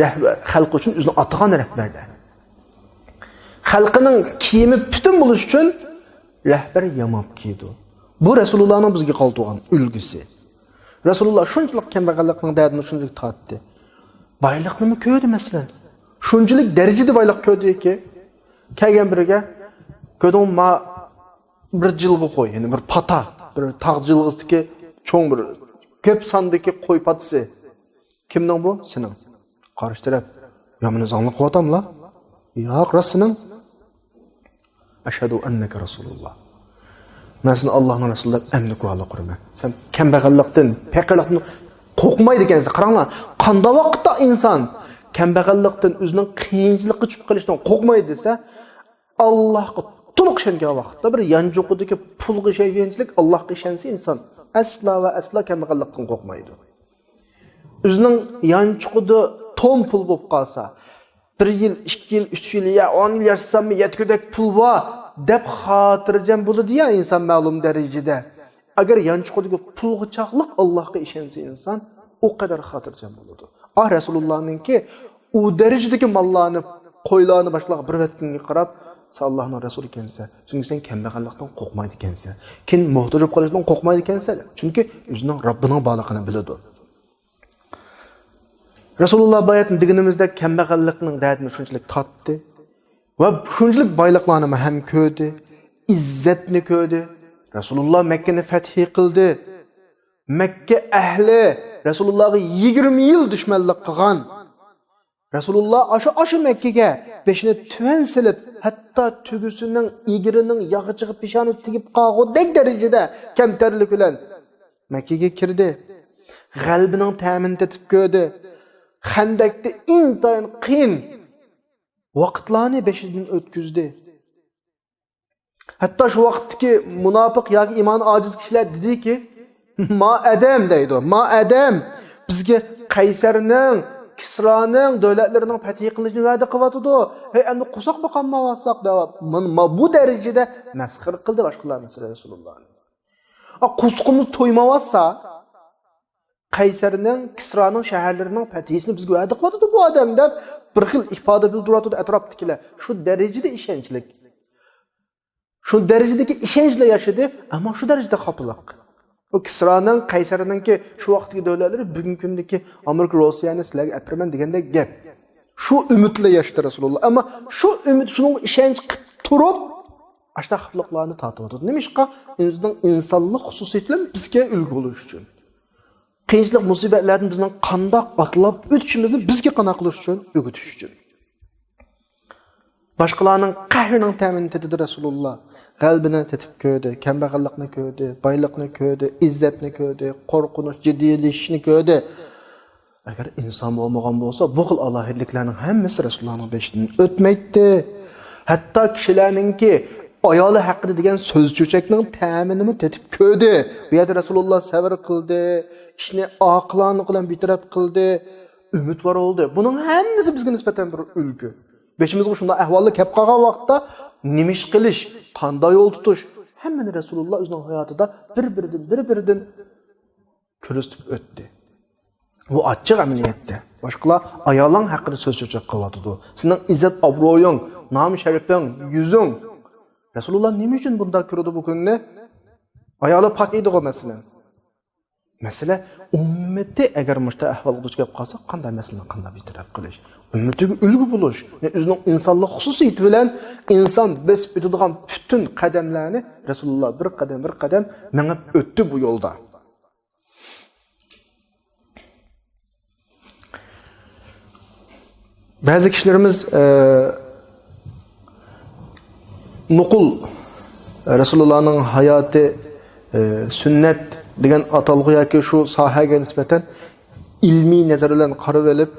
رەھبەر، خەلقى ئۈچۈن ئۆزىنى ئاتىغان رەھبەرلەر. خەلقىنىڭ كىيىمى پۈتۈن بولۇش ئۈچۈن رەھبەر ياماپ كىيىدۇ. بۇ رەسۇلۇللانىڭ بىزگە قالدۇرغان ئۈلگىسى. رەسۇلۇللا شۇنچىلىك كەمبەغەللىكنىڭ دەردىنى شۇنچىلىك تارتتى. بايلىقنىمۇ كۆردى، مەسىلەن. شۇنچىلىك دەرىجىدە بايلىق كۆردىكى، كەلگەن بىرىگە، كۆردۈڭمۇ، ما بىر جىلغا قوي، يەنى بىر پاتا، بىر تاغ جىلغىسىدىكى چوڭ بىر كۆپ ساندىكى قوي پاتىسى. كىمنىڭ بۇ؟ سېنىڭ. قارشى تەرەپ، يا مېنى زاڭلىق قىلىۋاتاملا؟ ياق، راست سېنىڭ. ئەشھەدۇ ئەننەكە رەسۇلۇللا. مەن سېنى ئاللاھنىڭ رەسۇلى دەپ ئەمدى گۇۋاھلىق قىلىمەن. سەن كەمبەغەللىكتىن، پېقىرلىقتىن قورقمايدىكەنسەن. قاراڭلار، قانداق ۋاقىتتا ئىنسان كەمبەغەللىكتىن، ئۆزىنىڭ قىيىنچىلىققا چۈشۈپ قېلىشتىن قورقمايدۇ دېسە، ئاللاھقا تولۇق ئىشەنگەن ۋاقىتتا، بىر يانچۇقىدىكى پۇلغا ئىشەنگەنچىلىك ئاللاھقا ئىشەنسە ئىنسان ئەسلا ۋە ئەسلا كەمبەغەللىكتىن قورقمايدۇ. ئۆزىنىڭ يانچۇقىدا تون پۇل بولۇپ قالسا، بىر يىل، ئىككى يىل، ئۈچ يىل، يا ئون يىل ياشىساممۇ يەتكۈدەك پۇل بار دەپ خاتىرجەم بولىدۇ يا ئىنسان مەلۇم دەرىجىدە. ئەگەر يانچۇقىدىكى پۇلغا چاقلىق ئاللاھقا ئىشەنسە ئىنسان، ئۇ قەدەر خاتىرجەم بولىدۇ. ئا، رەسۇلۇللانىڭكى ئۇ دەرىجىدىكى ماللارنى، قويلارنى باشقىلارغا بېرىۋەتكىنىگە قاراپ، سەن ئاللاھنىڭ رەسۇلى ئىكەنسەن، چۈنكى سەن كەمبەغەللىكتىن قورقمايدىكەنسەن، كېيىن موھتاج بولۇپ قېلىشتىن قورقمايدىكەنسەن، چۈنكى ئۆزىنىڭ رەببىنىڭ بارلىقىنى بىلىدۇ. رەسۇلۇللا باياتىن دېگىنىمىزدەك كەمبەغەللىكنىڭ دەردىنى شۇنچىلىك تارتتى ۋە شۇنچىلىك بايلىقلارنى ھەم كۆردى، ئىززەتنى كۆردى. رەسۇلۇللا مەككىنى فەتھى قىلدى. مەككە ئەھلى رەسۇلۇللاغا يىگىرمە يىل دۈشمەنلىك قىلغان. رەسۇلۇللا ئاشۇ، ئاشۇ مەككىگە بېشىنى تۆۋەن سېلىپ، ھەتتا تۆگىسىنىڭ ئېگىرىنىڭ ياغىچىغا پېشانىسى تېگىپ قالغۇدەك دەرىجىدە كەمتەرلىك بىلەن مەككىگە كىردى. غەلىبىنىڭ تەمىنى تېتىپ كۆردى. خەندەكتە ئىنتايىن قىيىن ۋاقىتلارنى بېشىدىن ئۆتكۈزدى. ھەتتا شۇ ۋاقىتتىكى مۇناپىق ياكى ئىمانى ئاجىز كىشىلەر دېدىكى، ما ئادەم دەيدۇ، ما ئادەم، بىزگە قەيسەرنىڭ، كىسرانىڭ دۆلەتلىرىنىڭ پەتھى قىلىنىشىنى ۋەدە قىلىۋاتىدۇ. ھەي، ئەمدى قورساقمۇ قانمايۋاتساق دەپ، مانا ما بۇ دەرىجىدە مەسخىرە قىلدى باشقىلار مەسىلەن رەسۇلۇللانى. ئا، قورسىقىمىز تويمايۋاتسا، قەيسەرنىڭ، كىسرانىڭ شەھەرلىرىنىڭ پەتھىسىنى بىزگە ۋەدە قىلىۋاتىدۇ بۇ ئادەم دەپ، بىر خىل ئىپادە بىلدۈرۈۋاتىدۇ ئەتراپتىكىلەر. شۇ دەرىجىدە ئىشەنچلىك. شۇ دەرىجىدىكى ئىشەنچ بىلەن ياشىدى، ئەمما شۇ دەرىجىدە خاپىلىق. ئۇ كىسرانىڭ، قەيسەرنىڭكى شۇ ۋاقىتتىكى دۆلەتلىرى بۈگۈنكى كۈندىكى ئامېرىكا، روسىيەنى سىلەرگە ئەپىرىمەن دېگەندەك گەپ. شۇ ئۈمىد بىلەن ياشىدى رەسۇلۇللا. ئەمما شۇ ئۈمىد، شۇنىڭغا ئىشەنچ قىلىپ تۇرۇپ، ئاشۇنداق خاپىلىقلارنى تارتىۋاتىدۇ. نېمىشقا؟ ئۆزىنىڭ ئىنسانلىق خۇسۇسىيىتى بىلەن بىزگە ئۈلگە بولۇش ئۈچۈن. قىيىنچىلىق، مۇسىبەتلەردىن بىزنىڭ قانداق ئاتلاپ ئۆتۈشىمىزنى بىزگە قانات قىلىش ئۈچۈن، ئۆگىتىش ئۈچۈن. باشقىلارنىڭ قەھرىنىڭ تەمىنى تېتىدى رەسۇلۇللا. غەلىبىنى تېتىپ كۆردى، كەمبەغەللىكنى كۆردى، بايلىقنى كۆردى، ئىززەتنى كۆردى، قورقۇنچ، جىددىيلىشىشنى كۆردى. ئەگەر ئىنسان بولمىغان بولسا، بۇ خىل ئالاھىدىلىكلەرنىڭ ھەممىسى رەسۇلۇللانىڭ بېشىدىن ئۆتمەيتتى. ھەتتا كىشىلەرنىڭكى ئايالى ھەققىدە دېگەن سۆز چۆچەكنىڭ تەمىنىمۇ تېتىپ كۆردى. بۇ يەردە رەسۇلۇللا سەۋر قىلدى، ئىشنى ئاقىلانىلىق بىلەن بىر تەرەپ قىلدى. ئۈمىدۋار بولدى. بۇنىڭ ھەممىسى بىزگە نىسبەتەن بىر ئۈلگە. بېشىمىزغا شۇنداق ئەھۋاللار كەپ قالغان ۋاقىتتا نېمە ئىش قىلىش، قانداق يول تۇتۇش، ھەممىنى رەسۇلۇللا ئۆزىنىڭ ھاياتىدا بىر-بىرىدىن، بىر-بىرىدىن كۆرسىتىپ ئۆتتى. بۇ ئاچچىق ئەمەلىيەتتە. باشقىلار ئايالىڭ ھەققىدە سۆز چۆچەك قىلىۋاتىدۇ. سېنىڭ ئىززەت ئابرۇيۇڭ، نام شەرىپىڭ، يۈزۈڭ. رەسۇلۇللا نېمە ئۈچۈن بۇنداق كۆرىدۇ بۇ كۈننى؟ ئايالى پاك ئىدىغۇ، مەسىلەن. مەسىلە، ئۈممىتى ئەگەر مۇشۇنداق ئەھۋالغا دۇچ كەپ قالسا، قانداق مەسىلىنى قانداق بىر تەرەپ قىلىش؟ ئۈممىتىگە ئۈلگە بولۇش. يەنى ئۆزىنىڭ ئىنسانلىق خۇسۇسىيىتى بىلەن ئىنسان بېسىپ ئۆتىدىغان پۈتۈن قەدەملەرنى رەسۇلۇللا بىر قەدەم، بىر قەدەم مېڭىپ ئۆتتى بۇ يولدا. بەزى كىشىلىرىمىز، ئە، نوقۇل رەسۇلۇللانىڭ ھاياتى، ئە، سۈننەت دېگەن ئاتالغۇ ياكى شۇ ساھەگە نىسبەتەن ئىلمىي نەزەر بىلەن قارىۋېلىپ،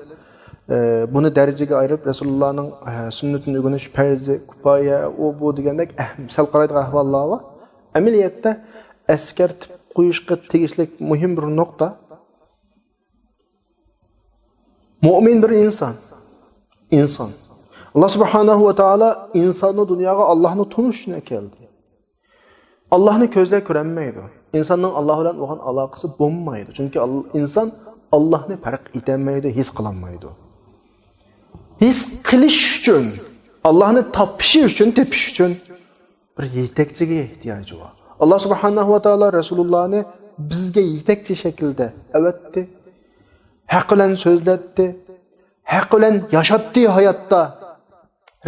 ئە، بۇنى دەرىجىگە ئايرىپ، رەسۇلۇللانىڭ، ئە، سۈننىتىنى ئۆگىنىش پەرزى، كۇپايە، ئۇ، بۇ دېگەندەك ئەھ-، سەل قارايدىغان ئەھۋاللار بار. ئەمەلىيەتتە ئەسكەرتىپ قويۇشقا تېگىشلىك مۇھىم بىر نۇقتا. مۆمىن بىر ئىنسان. ئىنسان. ئاللا سۇبھانەھۇ ۋە تائالا ئىنساننى دۇنياغا ئاللانى تونۇش ئۈچۈن ئەكەلدى. ئاللانى كۆزلەر كۆرەلمەيدۇ. ئىنساننىڭ ئاللا بىلەن بولغان ئالاقىسى بولمايدۇ. چۈنكى ئال-، ئىنسان ئاللانى پەرق ئېتەلمەيدۇ، ھېس قىلالمايدۇ. ھېس قىلىش ئۈچۈن، ئاللانى تاپىشى ئۈچۈن، تېپىش ئۈچۈن بىر يېتەكچىگە ئېھتىياجى بار. ئاللا سۇبھانەھۇ ۋە تائالا رەسۇلۇللانى بىزگە يېتەكچى شەكىلدە ئەۋەتتى. ھەق بىلەن سۆزلەتتى. ھەق بىلەن ياشاتتى ھاياتتا.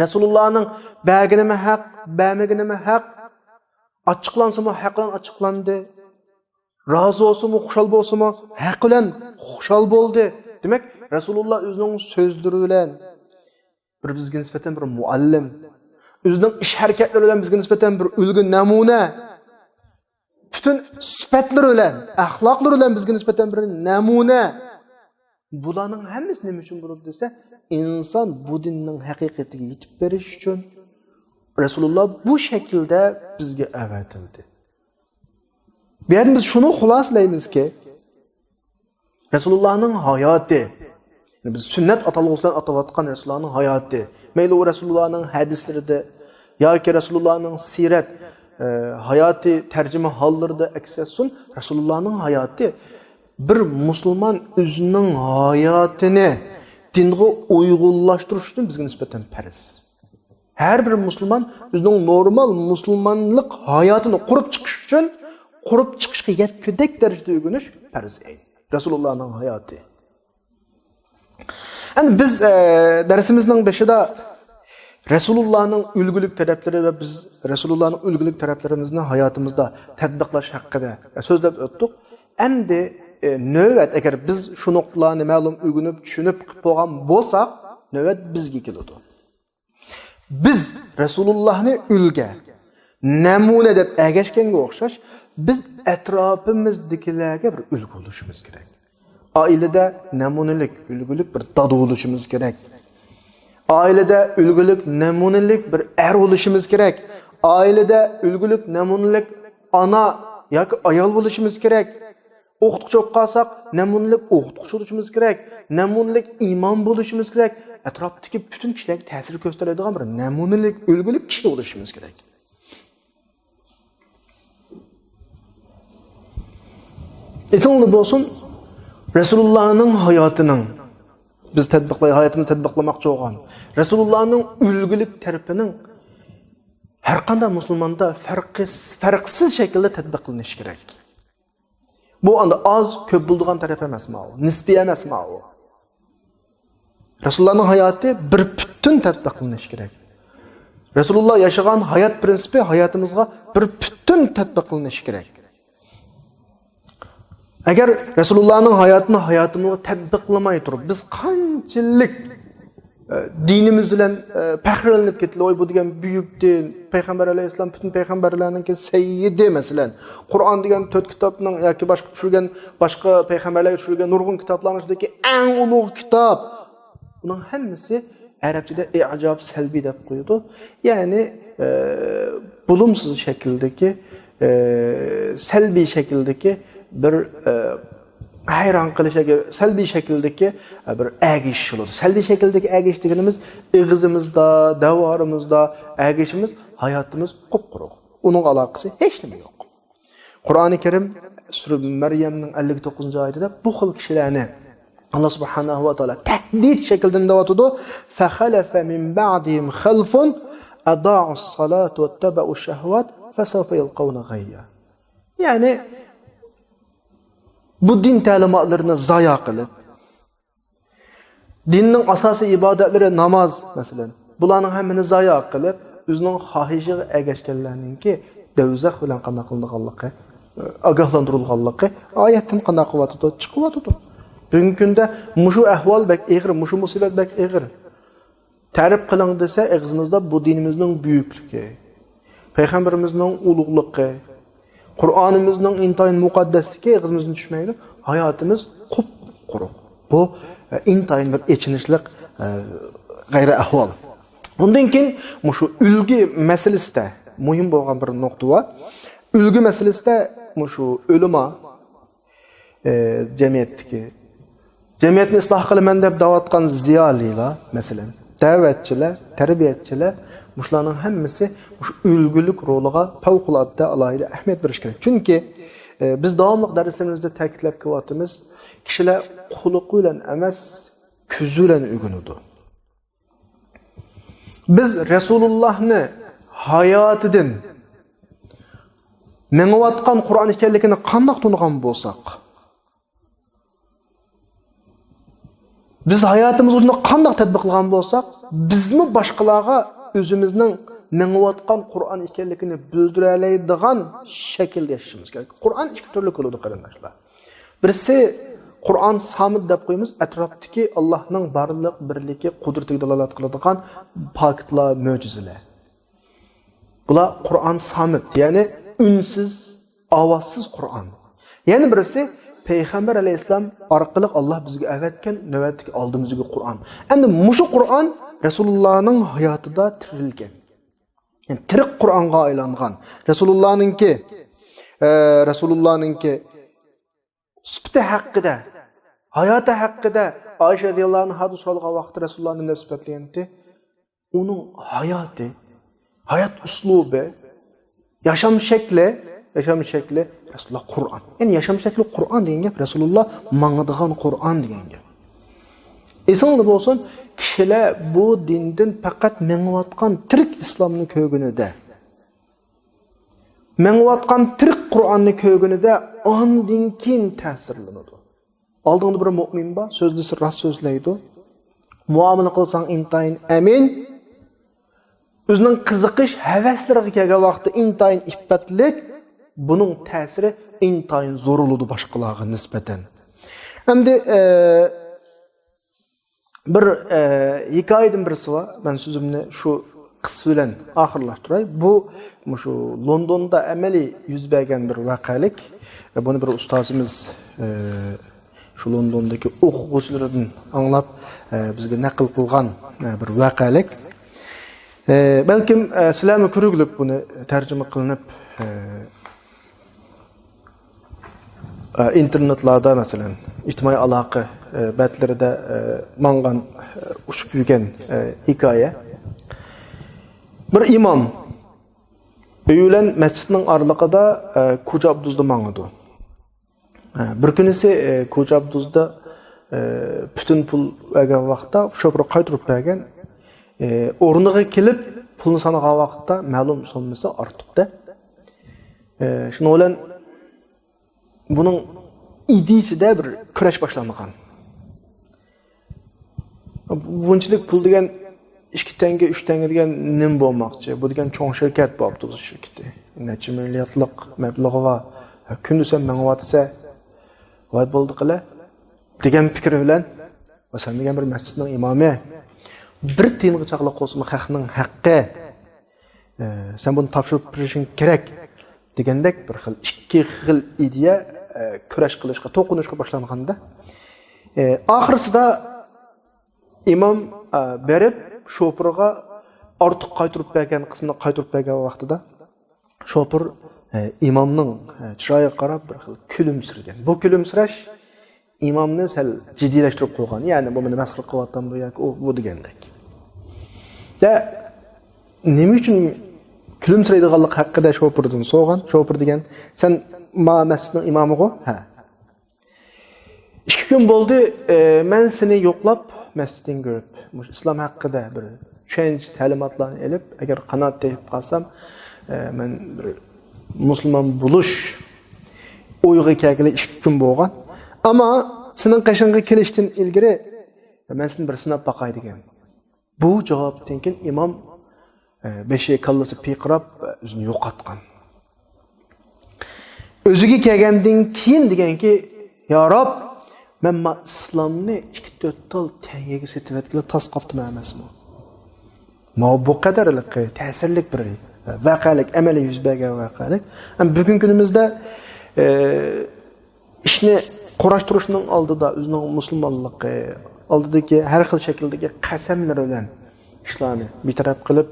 رەسۇلۇللانىڭ بەرگىنىمۇ ھەق، بەرمىگىنىمۇ ھەق. ئاچچىقلانسىمۇ ھەق بىلەن ئاچچىقلاندى. رازى بولسىمۇ، خۇشال بولسىمۇ، ھەق بىلەن خۇشال بولدى. دېمەك، رەسۇلۇللا ئۆزىنىڭ سۆزلىرى بىلەن بىر بىزگە نىسبەتەن بىر مۇئەللىم، ئۆزىنىڭ ئىش ھەرىكەتلىرى بىلەن بىزگە نىسبەتەن بىر ئۈلگە نەمۇنە، پۈتۈن سۈپەتلىرى بىلەن، ئەخلاقلىرى بىلەن بىزگە نىسبەتەن بىر نەمۇنە. بۇلارنىڭ ھەممىسى نېمە ئۈچۈن بولىدۇ دېسە، ئىنسان بۇ دىننىڭ ھەقىقىتىگە يېتىپ بېرىش ئۈچۈن رەسۇلۇللا بۇ شەكىلدە بىزگە ئەۋەتىلدى. بۇ يەردىن بىز شۇنى خۇلاسىلەيمىزكى، رەسۇلۇللانىڭ ھاياتى، بىز سۈننەت ئاتالغۇسى بىلەن ئاتاۋاتقان رەسۇلۇللانىڭ ھاياتى، مەيلى ئۇ رەسۇلۇللانىڭ ھەدىسلىرىدە ياكى رەسۇلۇللانىڭ سىرەت، ئە، ھاياتى تەرجىمە ھاللىرىدا ئەكس ئەتسۇن، رەسۇلۇللانىڭ ھاياتى بىر مۇسۇلمان ئۆزىنىڭ ھاياتىنى دىنغا ئۇيغۇنلاشتۇرۇش ئۈچۈن بىزگە نىسبەتەن پەرز. ھەر بىر مۇسۇلمان ئۆزىنىڭ نورمال مۇسۇلمانلىق ھاياتىنى قۇرۇپ چىقىش ئۈچۈن، قۇرۇپ چىقىشقا يەتكۈدەك دەرىجىدە ئۆگىنىش پەرز ئەين. رەسۇلۇللانىڭ ھاياتى. ئەمدى بىز، ئە، دەرسىمىزنىڭ بېشىدا رەسۇلۇللانىڭ ئۈلگىلىك تەرەپلىرى ۋە بىز رەسۇلۇللانىڭ ئۈلگىلىك تەرەپلىرىمىزنى ھاياتىمىزدا تەتبىقلاش ھەققىدە سۆزلەپ ئۆتتۇق. ئەمدى، ئە، نۆۋەت، ئەگەر بىز شۇ نۇقتىلارنى مەلۇم ئۆگىنىپ، چۈشىنىپ قىلىپ بولغان بولساق، نۆۋەت بىزگە كېلىدۇ. بىز رەسۇلۇللانى ئۈلگە، نەمۇنە دەپ ئەگەشكەنگە ئوخشاش، بىز ئەتراپىمىزدىكىلەرگە بىر ئۈلگە بولۇشىمىز كېرەك. ئائىلىدە نەمۇنىلىك، ئۈلگىلىك بىر دادا بولۇشىمىز كېرەك. ئائىلىدە ئۈلگىلىك، نەمۇنىلىك بىر ئەر بولۇشىمىز كېرەك. ئائىلىدە ئۈلگىلىك، نەمۇنىلىك ئانا ياكى ئايال بولۇشىمىز كېرەك. ئوقۇتقۇچى بولۇپ قالساق، نەمۇنىلىك ئوقۇتقۇچى بولۇشىمىز كېرەك، نەمۇنىلىك ئىمام بولۇشىمىز كېرەك، ئەتراپتىكى پۈتۈن كىشىلەرگە تەسىر كۆرسىتەلەيدىغان بىر نەمۇنىلىك، ئۈلگىلىك كىشى بولۇشىمىز كېرەك. ئېسىڭلاردا بولسۇن، رەسۇلۇللانىڭ ھاياتىنىڭ، بىز تەتبىقلاي، ھاياتىمىزدا تەتبىقلىماقچى بولغان رەسۇلۇللانىڭ ئۈلگىلىك تەرىپىنىڭ ھەر قانداق مۇسۇلماندا پەرقى-، پەرقسىز شەكىلدە تەتبىقلىنىشى كېرەك. بۇ ئاندا ئاز، كۆپ بولىدىغان تەرەپ ئەمەس ماۋۇ. نىسپىي ئەمەس ماۋۇ. رەسۇلۇللانىڭ ھاياتى بىر پۈتۈن تەتبىقلىنىشى كېرەك. رەسۇلۇللا ياشىغان ھايات پىرىنسىپى ھاياتىمىزغا بىر پۈتۈن تەتبىقلىنىشى كېرەك. ئەگەر رەسۇلۇللانىڭ ھاياتىنى ھاياتىمىزغا تەتبىقلىماي تۇرۇپ، بىز قانچىلىك ئە، دىنىمىز بىلەن، ئە، پەخىرلىنىپ كېتىلى، ۋاي، بۇ دېگەن بۈيۈك دىن، پەيغەمبەر ئەلەيھىسسالام پۈتۈن پەيغەمبەرلەرنىڭكى سەييىدى، مەسىلەن، قۇرئان دېگەن تۆت كىتابنىڭ ياكى باشقا چۈشۈرگەن، باشقا پەيغەمبەرلەرگە چۈشۈرگەن نۇرغۇن كىتابلارنىڭ ئىچىدىكى ئەڭ ئۇلۇغ كىتاب. بۇنىڭ ھەممىسى ئەرەبچىدە ئىجاب سەلبىي دەپ قويىدۇ. يەنى، ئە، بولۇمسىز شەكىلدىكى، ئە، سەلبىي شەكىلدىكى بىر، ئە، ھەيران قېلىش، سەلبىي شەكىلدىكى بىر ئەگىشىش بولىدۇ. سەلبىي شەكىلدىكى ئەگىشىش دېگىنىمىز ئېغىزىمىزدا، دەۋرىمىزدا ئەگىشىمىز، ھاياتىمىز قۇپقۇرۇق. ئۇنىڭغا ئالاقىسى ھېچنېمە يوق. قۇرئانى كەرىم سۈرە مەريەمنىڭ ئەللىك توققۇزىنچى ئايىتىدە بۇ خىل كىشىلەرنى ئاللا سۇبھانەھۇ ۋە تائالا تەھدىت شەكلىدە دەۋاتىدۇ. فَخَلَفَ مِنْ بَعْدِهِمْ خَلْفٌ أَضَاعُوا الصَّلَاةَ وَاتَّبَعُوا الشَّهَوَاتِ فَسَوْفَ يَلْقَوْنَ غَيًّا. يەنى بۇ دىن تەلىماتلىرىنى زايا قىلىپ، دىننىڭ ئاساسىي ئىبادەتلىرى ناماز، مەسىلەن، بۇلارنىڭ ھەممىنى زايا قىلىپ، ئۆزىنىڭ خاھىشىغا ئەگەشكەنلەرنىڭكى دەۋزەخ بىلەن قانداق قىلىنىدىغانلىقى، ئاگاھلاندۇرۇلغانلىقى ئايەتتىن قانداق قىلىۋاتىدۇ؟ چىقىۋاتىدۇ. بۈگۈنكى كۈندە مۇشۇ ئەھۋال بەك ئېغىر، مۇشۇ مۇسىبەت بەك ئېغىر. تەرىپ قىلىڭ دېسە، ئېغىزىمىزدا بۇ دىنىمىزنىڭ بۈيۈكلۈكى، پەيغەمبىرىمىزنىڭ ئۇلۇغلۇقى، قۇرئانىمىزنىڭ ئىنتايىن مۇقەددەسلىكى ئېغىزىمىزدىن چۈشمەيدۇ. ھاياتىمىز قۇپقۇرۇق. بۇ، ئە، ئىنتايىن بىر ئېچىنىشلىق، ئە، غەيرىي ئەھۋال. ئۇندىن كېيىن مۇشۇ ئۈلگە مەسىلىسىدە مۇھىم بولغان بىر نۇقتا بار. ئۈلگە مەسىلىسىدە مۇشۇ ئۆلىما، ئە، جەمئىيەتتىكى، جەمئىيەتنى ئىسلاھ قىلىمەن دەپ دەۋاتقان زىيالىيلار، مەسىلەن، دەۋەتچىلەر، تەربىيەچىلەر، مۇشۇلارنىڭ ھەممىسى مۇشۇ ئۈلگىلىك رولىغا پەۋقۇلئاددە ئالاھىدە ئەھمىيەت بېرىش كېرەك. چۈنكى، ئە، بىز داۋاملىق دەرسلىرىمىزدە تەكىتلەپ كېلىۋاتىمىز، كىشىلەر قۇلىقى بىلەن ئەمەس، كۆزى بىلەن ئۆگىنىدۇ. بىز رەسۇلۇللاھنى ھاياتىدىن مېڭىۋاتقان قۇرئان ئىكەنلىكىنى قانداق تونۇغان بولساق، بىز ھاياتىمىزغا شۇنى قانداق تەتبىقلىغان بولساق، بىزمۇ باشقىلارغا ئۆزىمىزنىڭ مېڭىۋاتقان قۇرئان ئىكەنلىكىنى بىلدۈرەلەيدىغان شەكىلدە ياشىشىمىز كېرەك. قۇرئان ئىككى تۈرلۈك بولىدۇ، قېرىنداشلار. بىرسى قۇرئان سامىت دەپ قويىمىز، ئەتراپتىكى ئاللاھنىڭ بارلىق بىرلىكى، قۇدرىتىگە دالالەت قىلىدىغان پاكىتلار، مۆجىزىلەر. بۇلار قۇرئان سامىت، يەنى ئۈنسىز، ئاۋازسىز قۇرئان. يەنە بىرسى پەيغەمبەر ئەلەيھىسسالام ئارقىلىق ئاللاھ بىزگە ئەۋەتكەن نۆۋەتتىكى ئالدىمىزدىكى قۇرئان. ئەمدى مۇشۇ قۇرئان رەسۇلۇللانىڭ ھاياتىدا تىرىلگەن. يەنى تىرىك قۇرئانغا ئايلانغان. رەسۇلۇللانىڭكى، ئە، رەسۇلۇللانىڭكى سۈپىتى ھەققىدە، ھاياتى ھەققىدە ئائىشە رەزىياللاھۇ ئەنھادىن سورالغان ۋاقىتتا رەسۇلۇللا نېمە دەپ سۈپەتلىگەنتى؟ ئۇنىڭ ھاياتى، ھايات ئۇسلۇبى، ياشام شەكلى، ياشام شەكلى رەسۇلۇللا قۇرئان. يەنى ياشام شەكلى قۇرئان دېگەن گەپ رەسۇلۇللا ماڭىدىغان قۇرئان دېگەن گەپ. ئېسىڭلار بولسۇن، كىشىلەر بۇ دىندىن پەقەت مېڭىۋاتقان تىرىك ئىسلامنى كۆرگىنىدە، مېڭىۋاتقان تىرىك قۇرئاننى كۆرگىنىدە ئاندىن كېيىن تەسىرلىنىدۇ. ئالدىڭدا بىر مۆمىن بار، سۆزلىسە راست سۆزلەيدۇ. مۇئامىلە قىلساڭ ئىنتايىن ئەمىن. ئۆزىنىڭ قىزىقىش ھەۋەسلىرىگە كەلگەن ۋاقىتتا ئىنتايىن ئىپپەتلىك. بۇنىڭ تەسىرى ئىنتايىن زور بولىدۇ باشقىلارغا نىسبەتەن. ئەمدى، ئە، بىر، ئە، ھېكايىدىن بىرسى بار. مەن سۆزۈمنى شۇ قىسسە بىلەن ئاخىرلاشتۇراي. بۇ مۇشۇ لوندوندا ئەمەلىي يۈز بەرگەن بىر ۋەقەلىك. بۇنى بىر ئۇستازىمىز، ئە، شۇ لوندوندىكى ئوقۇغۇچىلىرىدىن ئاڭلاپ، ئە، بىزگە نەقىل قىلغان، ئە، بىر ۋەقەلىك. ئە، بەلكىم، ئە، سىلەرمۇ كۆرگۈلۈك بۇنى تەرجىمە قىلىنىپ، ئە، ئە، ئىنتېرنېتلاردا، مەسىلەن، ئىجتىمائىي ئالاقە، ئە، بەتلىرىدە، ئە، ماڭغان، ئە، ئۇچۇپ يۈرگەن، ئە، ھېكايە. بىر ئىمام ئۆي بىلەن مەسچىتنىڭ ئارىلىقىدا، ئە، كوچا ئابدۇزدا ماڭىدۇ. ئە، بىر كۈنىسى، ئە، كوچا ئابدۇزدا، ئە، پۈتۈن پۇل بەرگەن ۋاقىتتا شوپۇر قايتۇرۇپ بەرگەن. ئە، ئورنىغا كېلىپ پۇلنى سانىغان ۋاقىتتا مەلۇم سوممىسى ئارتۇقتە. ئە، شۇنىڭ بىلەن بۇنىڭ ئىدىيىسىدە بىر كۈرەش باشلانغان. بۇنچىلىك پۇل دېگەن، ئىككى تەڭگە، ئۈچ تەڭگە دېگەن نېمە بولماقچى؟ بۇ دېگەن چوڭ شىركەت، بۇ ئاپتوبۇس شىركىتى. نەچچە مىلياردلىق مەبلىغى بار. ھە، كۈندە سەن مېڭىۋاتىسەن. ۋاي بولدى قىلە. دېگەن پىكىر بىلەن، ۋە سەن دېگەن بىر مەسچىتنىڭ ئىمامى. بىر تىيىنغا چاقلىق بولسىمۇ خەقنىڭ ھەققى. ئە، سەن بۇنى تاپشۇرۇپ بېرىشىڭ كېرەك دېگەندەك بىر خىل، ئىككى خىل ئىدىيە، ئە، كۈرەش قىلىشقا، توقۇنۇشقا باشلانغاندا، ئە، ئاخىرسىدا ئىمام، ئە، بېرىپ شوپۇرغا ئارتۇق قايتۇرۇپ بەرگەن قىسمىنى قايتۇرۇپ بەرگەن ۋاقتىدا شوپۇر، ئە، ئىمامنىڭ، ئە، چىرايىغا قاراپ بىر خىل كۈلۈمسىرىگەن. بۇ كۈلۈمسىرەش ئىمامنى سەل جىددىيلەشتۈرۈپ قويغان. يەنى بۇ مېنى مەسخىرە قىلىۋاتامدۇ ياكى ئۇ، بۇ دېگەندەك. دە، نېمە ئۈچۈن كۈلۈمسىرەيدىغانلىق ھەققىدە شوپۇردىن سورىغان. شوپۇر دېگەن، سەن ما مەسچىتنىڭ ئىمامىغۇ؟ ھە. ئىككى كۈن بولدى، ئە، مەن سېنى يوقلاپ، مەسچىتىڭگە كىرىپ، مۇشۇ ئىسلام ھەققىدە بىر چۈشەنچە، تەلىماتلارنى ئېلىپ، ئەگەر قانائەت تېپىپ قالسام، ئە، مەن بىر مۇسۇلمان بولۇش ئويىغا كەلگىلى ئىككى كۈن بولغان. ئەمما سېنىڭ قېشىڭغا كېلىشتىن ئىلگىرى مەن سېنى بىر سىناپ باقاي دېگەن. بۇ جاۋابتىن كېيىن ئىمام، ئە، بېشى، كاللىسى پىرقىراپ، ئە، ئۆزىنى يوقاتقان. ئۆزىگە كەلگەندىن كېيىن دېگەنكى، يا رەب، مەن ما ئىسلامنى ئىككى تۆت تال تەڭگىگە سېتىۋەتكىلى تاس قاپتىمەن ئەمەسمۇ؟ ما بۇ قەدەرلىك تەسىرلىك بىر ۋەقەلىك، ئەمەلىي يۈز بەرگەن ۋەقەلىك. ئەمما بۈگۈنكى كۈنىمىزدە، ئە، ئىشنى قۇراشتۇرۇشنىڭ ئالدىدا ئۆزىنىڭ مۇسۇلمانلىقى، ئالدىدىكى ھەر خىل شەكىلدىكى قەسەملىرى بىلەن ئىشلارنى بىتەرەپ قىلىپ،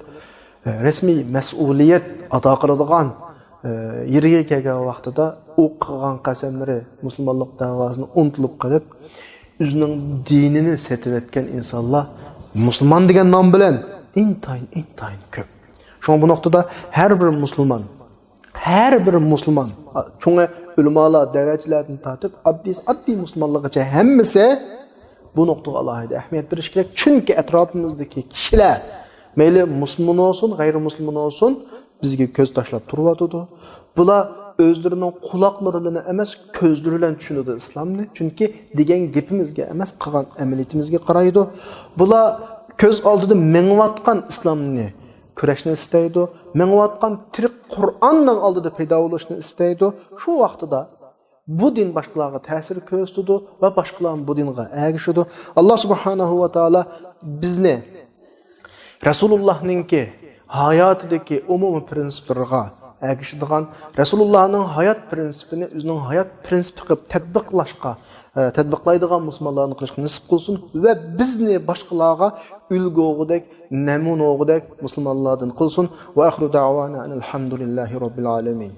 رەسمىي مەسئۇلىيەت ئادا قىلىدىغان، يېرىگە كەلگەن ۋاقتىدا ئۇ قىلغان قەسەملىرى مۇسۇلمانلىق دەۋاسىنى ئۇنتۇلۇپ قېلىپ، ئۆزىنىڭ دىنىنى سېتىۋەتكەن ئىنسانلار مۇسۇلمان دېگەن نام بىلەن ئىنتايىن، ئىنتايىن كۆپ. شۇڭا بۇ نۇقتىدا ھەر بىر مۇسۇلمان، ھەر بىر مۇسۇلمان، چوڭ ئۆلىمالار، دەۋەچىلەردىن تارتىپ ئاددىي، ئاددىي مۇسۇلمانلارغىچە ھەممىسى بۇ نۇقتىغا ئالاھىدە ئەھمىيەت بېرىش كېرەك. چۈنكى ئەتراپىمىزدىكى كىشىلەر، مەيلى مۇسۇلمان بولسۇن، غەيرىي مۇسۇلمان بولسۇن، بىزگە كۆز تاشلاپ تۇرۇۋاتىدۇ. بۇلار ئۆزلىرىنىڭ قۇلاقلىرى بىلەن ئەمەس، كۆزلىرى بىلەن چۈشىنىدۇ ئىسلامنى. چۈنكى دېگەن گېپىمىزگە ئەمەس، قىلغان ئەمەلىيىتىمىزگە قارايدۇ. بۇلار كۆز ئالدىدا مېڭىۋاتقان ئىسلامنى كۆرۈشنى ئىستەيدۇ. مېڭىۋاتقان تىرىك قۇرئاننىڭ ئالدىدا پەيدا بولۇشنى ئىستەيدۇ. شۇ ۋاقتىدا بۇ دىن باشقىلارغا تەسىر كۆرسىتىدۇ ۋە باشقىلار بۇ دىنغا ئەگىشىدۇ. ئاللا سۇبھانەھۇ ۋە تائالا بىزنى رەسۇلۇللاھنىڭكى ھاياتىدىكى ئومۇمىي پىرىنسىپلىرىغا ئەگىشىدىغان، رەسۇلۇللاھنىڭ ھايات پىرىنسىپىنى ئۆزىنىڭ ھايات پىرىنسىپى قىلىپ تەتبىقلاشقا، ئە، تەتبىقلايدىغان مۇسۇلمانلاردىن قىلىشقا نېسىپ قىلسۇن ۋە بىزنى باشقىلارغا ئۈلگە بولغۇدەك، نەمۇنە بولغۇدەك مۇسۇلمانلاردىن قىلسۇن. ۋە ئاخىرۇ دەۋانا ئەنىل ھەمدۇلىللاھى رەببىل ئالەمىن.